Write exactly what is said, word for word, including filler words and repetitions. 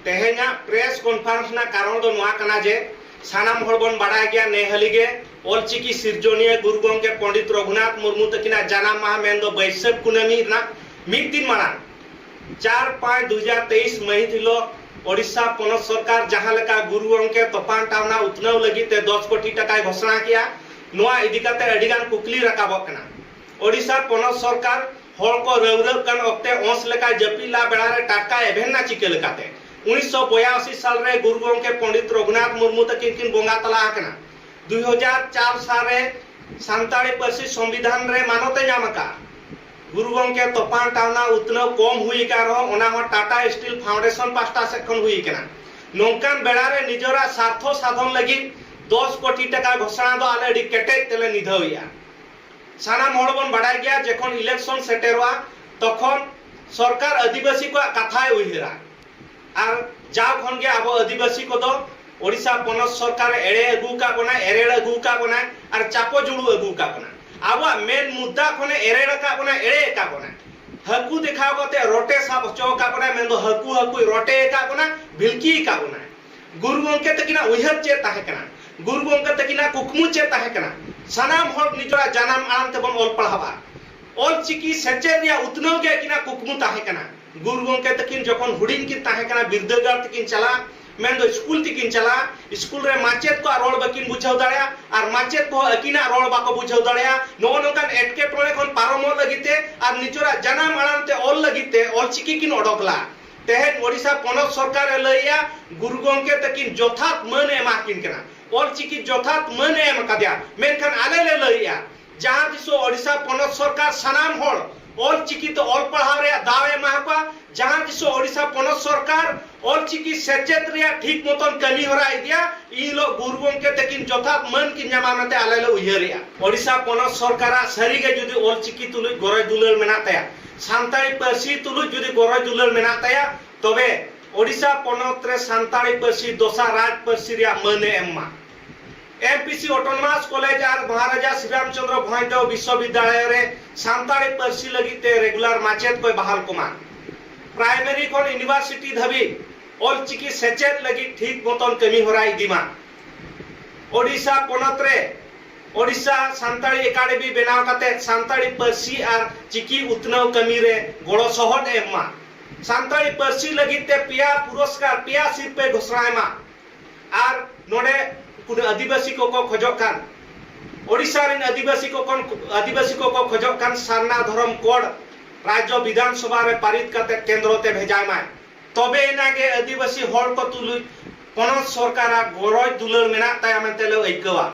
ᱛᱮᱦᱮᱧᱟᱜ press conference ᱨᱮᱱᱟᱜ ᱠᱟᱨᱚᱱ ᱫᱚ ᱱᱚᱣᱟ ᱠᱟᱱᱟ ᱡᱮ ᱥᱟᱱᱟᱢ ᱦᱚᱲ ᱵᱚᱱ ᱵᱟᱰᱟᱭ ᱜᱮᱭᱟ, ᱱᱮ ᱦᱟᱹᱞᱤ ᱜᱮ ᱚᱞᱪᱤᱠᱤ ᱥᱤᱨᱡᱚᱱᱤᱭᱟᱹ ᱜᱩᱨᱩ ᱜᱚᱢᱠᱮ ᱯᱚᱱᱰᱤᱛ ᱨᱚᱜᱷᱩᱱᱟᱛᱷ ᱢᱩᱨᱢᱩ ᱛᱟᱹᱠᱤᱱᱟᱜ ᱡᱟᱱᱟᱢ ᱢᱟᱦᱟ, ᱢᱮᱱᱫᱚ ᱵᱟᱹᱭᱥᱟᱹᱠᱷ ᱠᱩᱱᱟᱹᱢᱤ ᱨᱮᱱᱟᱜ ᱢᱤᱫ ᱫᱤᱱ ᱢᱟᱲᱟᱝ, ᱪᱟᱨ ᱯᱟᱸᱪ ᱫᱩ ᱦᱟᱡᱟᱨ ᱛᱮᱭᱤᱥ ᱢᱟᱹᱦᱤᱛ ᱦᱤᱞᱳᱜ ᱳᱰᱤᱥᱟ ᱯᱚᱱᱚᱛ ᱥᱚᱨᱠᱟᱨ ᱡᱟᱦᱟᱸ ᱞᱮᱠᱟ ᱜᱩᱨᱩ ᱜᱚᱢᱠᱮ ᱛᱚᱯᱟᱱ ᱴᱷᱟᱶᱱᱟ ᱩᱛᱱᱟᱹᱣ ᱞᱟᱹᱜᱤᱫ ᱛᱮ ᱫᱚᱥ ᱠᱳᱴᱤ ᱴᱟᱠᱟᱭ ᱜᱷᱳᱥᱚᱱᱟ ᱠᱮᱜᱼᱟ, ᱱᱚᱣᱟ ᱤᱫᱤ ᱠᱟᱛᱮ ᱟᱹᱰᱤᱜᱟᱱ ᱠᱩᱠᱞᱤ ᱨᱟᱠᱟᱵᱚᱜ ᱠᱟᱱᱟ᱾ ᱳᱰᱤᱥᱟ ᱯᱚᱱᱚᱛ ᱥᱚᱨᱠᱟᱨ ᱦᱚᱲ ᱠᱚ ᱨᱟᱹᱣᱨᱟᱹᱜ ᱠᱟᱱ ᱚᱠᱛᱮ ᱚᱸᱥ ᱞᱮᱠᱟ ᱡᱟᱹᱯᱤᱫ ᱞᱟᱦᱟ ᱵᱮᱲᱟ ᱨᱮ ᱴᱟᱴᱠᱟ ᱮᱵᱷᱮᱱ ᱱᱟ ᱪᱤᱠᱟᱹ ᱞᱮᱠᱟᱛᱮ? ᱩᱱᱤᱥᱥᱚ ᱵᱚᱭᱟᱥᱤ ᱥᱟᱞ ᱨᱮ ᱜᱩᱨᱩ ᱜᱚᱢᱠᱮ ᱯᱚᱱᱰᱤᱛ ᱨᱚᱜᱷᱩᱱᱟᱛᱷ ᱢᱩᱨᱢᱩ ᱛᱟᱹᱠᱤᱱ ᱠᱤᱱ ᱵᱚᱸᱜᱟ ᱛᱟᱞᱟ ᱟᱠᱟᱱᱟ᱾ ᱫᱩᱭ ᱦᱟᱡᱟᱨ ᱪᱟᱨ ᱥᱟᱞ ᱨᱮ ᱥᱟᱱᱛᱟᱲᱤ ᱯᱟᱹᱨᱥᱤ ᱥᱚᱝᱵᱤᱫᱷᱟᱱ ᱨᱮ ᱢᱟᱱᱚᱛ ᱮ ᱧᱟᱢ ᱟᱠᱟᱫᱼᱟ᱾ ᱜᱩᱨᱩ ᱜᱚᱢᱠᱮ ᱛᱚᱯᱟᱱ ᱴᱷᱟᱶᱱᱟ ᱩᱛᱱᱟᱹᱣ ᱠᱚᱢ ᱦᱩᱭ ᱟᱠᱟᱱ ᱨᱮᱦᱚᱸ, ᱚᱱᱟ ᱦᱚᱸ ᱴᱟᱴᱟ ᱥᱴᱤᱞ ᱯᱷᱟᱣᱩᱱᱰᱮᱥᱚᱱ ᱯᱟᱦᱴᱟ ᱥᱮᱫ ᱠᱷᱚᱱ ᱦᱩᱭ ᱟᱠᱟᱱᱟ᱾ ᱱᱚᱝᱠᱟᱱ ᱵᱮᱲᱟ ᱨᱮ ᱱᱤᱡᱚᱨᱟᱜ ᱥᱟᱨᱛᱷᱚ ᱥᱟᱫᱷᱚᱱ ᱞᱟᱹᱜᱤᱫ ᱫᱚᱥ ᱠᱳᱴᱤ ᱴᱟᱠᱟ ᱜᱷᱳᱥᱚᱱᱟ ᱫᱚ ᱟᱞᱮ ᱟᱹᱰᱤ ᱠᱮᱴᱮᱡ ᱛᱮᱞᱮ ᱱᱤᱫᱷᱟᱹᱣᱮᱜᱼᱟ᱾ ᱥᱟᱱᱟᱢ ᱦᱚᱲ ᱵᱚᱱ ᱵᱟᱰᱟᱭ ᱜᱮᱭᱟ, ᱡᱚᱠᱷᱚᱱ ᱤᱞᱮᱠᱥᱚᱱ ᱥᱮᱴᱮᱨᱚᱜᱼᱟ, ᱛᱚᱠᱷᱚᱱ ᱥᱚᱨᱠᱟᱨ ᱟᱹᱫᱤᱵᱟᱹᱥᱤ ᱠᱚᱣᱟᱜ ᱠᱟᱛᱷᱟᱭ ᱩᱭᱦᱟᱹᱨᱟ᱾ ᱟᱨ ᱡᱟᱣ ᱠᱷᱚᱱ ᱜᱮ ᱟᱵᱚ ᱟᱹᱫᱤᱵᱟᱹᱥᱤ ᱠᱚᱫᱚ ᱳᱰᱤᱥᱟ ᱯᱚᱱᱚᱛ ᱥᱚᱨᱠᱟᱨᱮ ᱮᱲᱮ ᱟᱹᱜᱩ ᱟᱠᱟᱫ ᱵᱚᱱᱟ, ᱮᱨᱮᱲ ᱟᱹᱜᱩ ᱟᱠᱟᱫ ᱵᱚᱱᱟ, ᱟᱨ ᱪᱟᱯᱚ ᱡᱩᱲᱩ ᱟᱹᱜᱩ ᱟᱠᱟᱫ ᱵᱚᱱᱟ᱾ ᱟᱵᱚᱣᱟᱜ ᱢᱮᱱ ᱢᱩᱫᱽᱫᱟ ᱠᱷᱚᱱᱮ ᱮᱨᱮᱲ ᱟᱠᱟᱫ ᱵᱚᱱᱟ, ᱮᱲᱮ ᱟᱠᱟᱫ ᱵᱚᱱᱟ᱾ ᱦᱟᱹᱠᱩ ᱫᱮᱠᱷᱟᱣ ᱠᱟᱛᱮ ᱨᱚᱴᱮ ᱥᱟᱵ ᱦᱚᱪᱚ ᱟᱠᱟᱫ ᱵᱚᱱᱟ, ᱢᱮᱱᱫᱚ ᱦᱟᱹᱠᱩ ᱦᱟᱹᱠᱩᱭ ᱨᱚᱴᱮ ᱟᱠᱟᱫ ᱵᱚᱱᱟ, ᱵᱷᱤᱞᱠᱤ ᱟᱠᱟᱫ ᱵᱚᱱᱟ᱾ ᱜᱩᱨᱩ ᱜᱚᱢᱠᱮ ᱛᱟᱹᱠᱤᱱᱟᱜ ᱩᱭᱦᱟᱹᱨ ᱪᱮᱫ ᱛᱟᱦᱮᱸ ᱠᱟᱱᱟ? ᱜᱩᱨᱩ ᱜᱚᱢᱠᱮ ᱛᱟᱹᱠᱤᱱᱟᱜ ᱠᱩᱠᱢᱩ ᱪᱮᱫ ᱛᱟᱦᱮᱸ ᱠᱟᱱᱟ? ᱥᱟᱱᱟᱢ ᱦᱚᱲ ᱱᱤᱡᱚᱨᱟᱜ ᱡᱟᱱᱟᱢ ᱟᱲᱟᱝ ᱛᱮᱵᱚᱱ ᱚᱞ ᱯᱟᱲᱦᱟᱣᱟ᱾ ᱚᱞ ᱪᱤᱠᱤ ᱥᱮᱪᱮᱫ ᱨᱮᱭᱟᱜ ᱩᱛᱱᱟᱹᱣ ᱜᱮ ᱟᱹᱠᱤᱱᱟᱜ ᱠᱩᱠᱢᱩ ᱛᱟᱦᱮᱸ ᱠᱟᱱᱟ᱾ ᱜᱩᱨᱩ ᱜᱚᱢᱠᱮ ᱛᱟᱹᱠᱤᱱ ᱡᱚᱠᱷᱚᱱ ᱦᱩᱰᱤᱧ ᱠᱤᱱ ᱛᱟᱦᱮᱸ ᱠᱟᱱᱟ, ᱵᱤᱨᱫᱟᱹᱜᱟᱲ ᱛᱮᱠᱤᱱ ᱪᱟᱞᱟᱜᱼᱟ, ᱢᱮᱱᱫᱚ ᱥᱠᱩᱞ ᱛᱮᱠᱤᱱ ᱪᱟᱞᱟᱜᱼᱟ, ᱥᱠᱩᱞ ᱨᱮ ᱢᱟᱪᱮᱫ ᱠᱚᱣᱟᱜ ᱨᱚᱲ ᱵᱟᱹᱠᱤᱱ ᱵᱩᱡᱷᱟᱹᱣ ᱫᱟᱲᱮᱭᱟᱜᱼᱟ ᱟᱨ ᱢᱟᱪᱮᱫ ᱠᱚᱦᱚᱸ ᱟᱹᱠᱤᱱᱟᱜ ᱨᱚᱲ ᱵᱟᱠᱚ ᱵᱩᱡᱷᱟᱹᱣ ᱫᱟᱲᱮᱭᱟᱜᱼᱟ᱾ ᱱᱚᱜᱼᱚ ᱱᱚᱝᱠᱟᱱ ᱮᱴᱠᱮᱴᱚᱬᱮ ᱠᱷᱚᱱ ᱯᱟᱨᱚᱢᱚᱜ ᱞᱟᱹᱜᱤᱫ ᱛᱮ ᱟᱨ ᱱᱤᱡᱚᱨᱟᱜ ᱡᱟᱱᱟᱢ ᱟᱲᱟᱝ ᱛᱮ ᱚᱞ ᱞᱟᱹᱜᱤᱫ ᱛᱮ ᱚᱞ ᱪᱤᱠᱤ ᱠᱤᱱ ᱚᱰᱚᱠ ᱞᱟᱜᱼᱟ᱾ ᱛᱮᱦᱮᱧ ᱳᱰᱤᱥᱟ ᱯᱚᱱᱚᱛ ᱥᱚᱨᱠᱟᱨ ᱮ ᱞᱟᱹᱭᱮᱜᱼᱟ, ᱜᱩᱨᱩ ᱜᱚᱢᱠᱮ ᱛᱟᱹᱠᱤᱱ ᱡᱚᱛᱷᱟᱛ ᱢᱟᱹᱱ ᱮ ᱮᱢᱟ ᱠᱤᱱ ᱠᱟᱱᱟ, ᱚᱞ ᱪᱤᱠᱤ ᱡᱚᱛᱷᱟᱛ ᱢᱟᱹᱱ ᱮ ᱮᱢ ᱟᱠᱟᱫᱮᱭᱟ᱾ ᱢᱮᱱᱠᱷᱟᱱ ᱟᱞᱮ ᱞᱮ ᱞᱟᱹᱭᱮᱜᱼᱟ, ᱡᱟᱦᱟᱸ ᱛᱤᱥᱚᱜ ᱳᱰᱤᱥᱟ ᱯᱚᱱᱚᱛ ᱥᱚᱨᱠᱟᱨ ᱥᱟᱱᱟᱢ ᱦᱚᱲ ᱚᱞ ᱪᱤᱠᱤ ᱛᱮ ᱚᱞ ᱯᱟᱲᱦᱟᱣ ᱨᱮᱭᱟᱜ ᱫᱟᱣ ᱮ ᱮᱢᱟ ᱠᱚᱣᱟ, ᱡᱟᱦᱟᱸ ᱛᱤᱥᱚᱜ ᱳᱰᱤᱥᱟ ᱯᱚᱱᱚᱛ ᱥᱚᱨᱠᱟᱨ ᱚᱞ ᱪᱤᱠᱤ ᱥᱮᱪᱮᱫ ᱨᱮᱭᱟᱜ ᱴᱷᱤᱠ ᱢᱚᱛᱚᱱ ᱠᱟᱹᱢᱤ ᱦᱚᱨᱟ ᱤᱫᱤᱭᱟ, ᱤᱱ ᱦᱤᱞᱳᱜ ᱜᱩᱨᱩ ᱜᱚᱢᱠᱮ ᱛᱟᱹᱠᱤᱱ ᱡᱚᱛᱷᱟᱛ ᱢᱟᱹᱱ ᱠᱤᱱ ᱧᱟᱢᱟ ᱢᱮᱱᱛᱮ ᱟᱞᱮ ᱞᱮ ᱩᱭᱦᱟᱹᱨᱮᱜᱼᱟ᱾ ᱳᱰᱤᱥᱟ ᱯᱚᱱᱚᱛ ᱥᱚᱨᱠᱟᱨᱟᱜ ᱥᱟᱹᱨᱤ ᱜᱮ ᱡᱩᱫᱤ ᱚᱞ ᱪᱤᱠᱤ ᱛᱩᱞᱩᱡ ᱜᱚᱨᱚᱡᱽ ᱫᱩᱞᱟᱹᱲ ᱢᱮᱱᱟᱜ ᱛᱟᱭᱟ, ᱥᱟᱱᱛᱟᱲᱤ ᱯᱟᱹᱨᱥᱤ ᱛᱩᱞᱩᱡ ᱡᱩᱫᱤ ᱜᱚᱨᱚᱡᱽ ᱫᱩᱞᱟᱹᱲ ᱢᱮᱱᱟᱜ ᱛᱟᱭᱟ, ᱛᱚᱵᱮ ᱳᱰᱤᱥᱟ ᱯᱚᱱᱚᱛ ᱨᱮ ᱥᱟᱱᱛᱟᱲᱤ ᱯᱟᱹᱨᱥᱤ ᱫᱚᱥᱟᱨ ᱨᱟᱡᱽ ᱯᱟᱹᱨᱥᱤ ᱨᱮᱭᱟᱜ ᱢᱟᱹᱱ ᱮ ᱮᱢ ᱢᱟ᱾ ᱮᱢᱯᱤᱥᱤ ᱚᱴᱳᱱᱚᱢᱟᱥ ᱠᱚᱞᱮᱡᱽ ᱟᱨ ᱢᱚᱦᱟᱨᱟᱡᱟ ᱥᱨᱤᱨᱟᱢᱪᱚᱸᱫᱽᱨᱚ ᱵᱷᱚᱸᱡᱽᱫᱮᱣ ᱵᱤᱥᱥᱚᱵᱤᱫᱽᱫᱟᱞᱚᱭ ᱨᱮ ᱥᱟᱱᱛᱟᱲᱤ ᱯᱟᱹᱨᱥᱤ ᱞᱟᱹᱜᱤᱫ ᱛᱮ ᱨᱮᱜᱩᱞᱟᱨ ᱢᱟᱪᱮᱫ ᱠᱚᱭ ᱵᱟᱦᱟᱞ ᱠᱚᱢᱟ᱾ ᱯᱨᱟᱭᱢᱟᱨᱤ ᱠᱷᱚᱱ ᱤᱭᱩᱱᱤᱵᱷᱟᱨᱥᱤᱴᱤ ᱫᱷᱟᱹᱵᱤᱡ ᱚᱞᱪᱤᱠᱤ ᱥᱮᱪᱮᱫ ᱞᱟᱹᱜᱤᱫ ᱴᱷᱤᱠ ᱢᱚᱛᱚᱱ ᱠᱟᱹᱢᱤ ᱦᱚᱨᱟᱭ ᱤᱫᱤ ᱢᱟ᱾ ᱳᱰᱤᱥᱟ ᱯᱚᱱᱚᱛ ᱨᱮ ᱳᱰᱤᱥᱟ ᱥᱟᱱᱛᱟᱲᱤ ᱮᱠᱟᱰᱮᱢᱤ ᱵᱮᱱᱟᱣ ᱠᱟᱛᱮ ᱥᱟᱱᱛᱟᱲᱤ ᱯᱟᱹᱨᱥᱤ ᱟᱨ ᱪᱤᱠᱤ ᱩᱛᱱᱟᱹᱣ ᱠᱟᱹᱢᱤ ᱨᱮ ᱜᱚᱲᱚ ᱥᱚᱦᱚᱫ ᱮ ᱮᱢ ᱢᱟ᱾ ᱥᱟᱱᱛᱟᱲᱤ ᱯᱟᱹᱨᱥᱤ ᱞᱟᱹᱜᱤᱫ ᱛᱮ ᱯᱮᱭᱟ ᱯᱩᱨᱚᱥᱠᱟᱨ, ᱯᱮᱭᱟ ᱥᱤᱨᱯᱟᱹᱭ ᱜᱷᱳᱥᱱᱟᱭ ᱢᱟ᱾ ᱟᱨ ᱱᱚᱰᱮ ᱠᱩᱱᱟᱹ ᱟᱹᱫᱤᱵᱟᱹᱥᱤ ᱠᱚᱠᱚ ᱠᱷᱚᱡᱚᱜ ᱠᱟᱱ, ᱳᱰᱤᱥᱟ ᱨᱮᱱ ᱟᱹᱫᱤᱵᱟᱹᱥᱤ ᱠᱚ ᱠᱷᱚᱱ, ᱟᱹᱫᱤᱵᱟᱹᱥᱤ ᱠᱚᱠᱚ ᱠᱷᱚᱡᱚᱜ ᱠᱟᱱ ᱥᱟᱨᱱᱟ ᱫᱷᱚᱨᱚᱢ ᱠᱳᱰ ᱨᱟᱡᱽᱡᱚ ᱵᱤᱫᱷᱟᱱ ᱥᱚᱵᱷᱟ ᱨᱮ ᱯᱟᱨᱤᱛ ᱠᱟᱛᱮ ᱠᱮᱱᱫᱨᱚ ᱛᱮ ᱵᱷᱮᱡᱟᱭ ᱢᱟᱭ᱾ ᱛᱚᱵᱮ ᱮᱱᱟᱝ ᱜᱮ ᱟᱹᱫᱤᱵᱟᱹᱥᱤ ᱦᱚᱲ ᱠᱚ ᱛᱩᱞᱩᱡ ᱯᱚᱱᱚᱛ ᱥᱚᱨᱠᱟᱨᱟᱜ ᱜᱚᱨᱚᱡᱽ ᱫᱩᱞᱟᱹᱲ ᱢᱮᱱᱟᱜ ᱛᱟᱭᱟ ᱢᱮᱱᱛᱮ ᱞᱮ ᱟᱹᱭᱠᱟᱹᱣᱟ᱾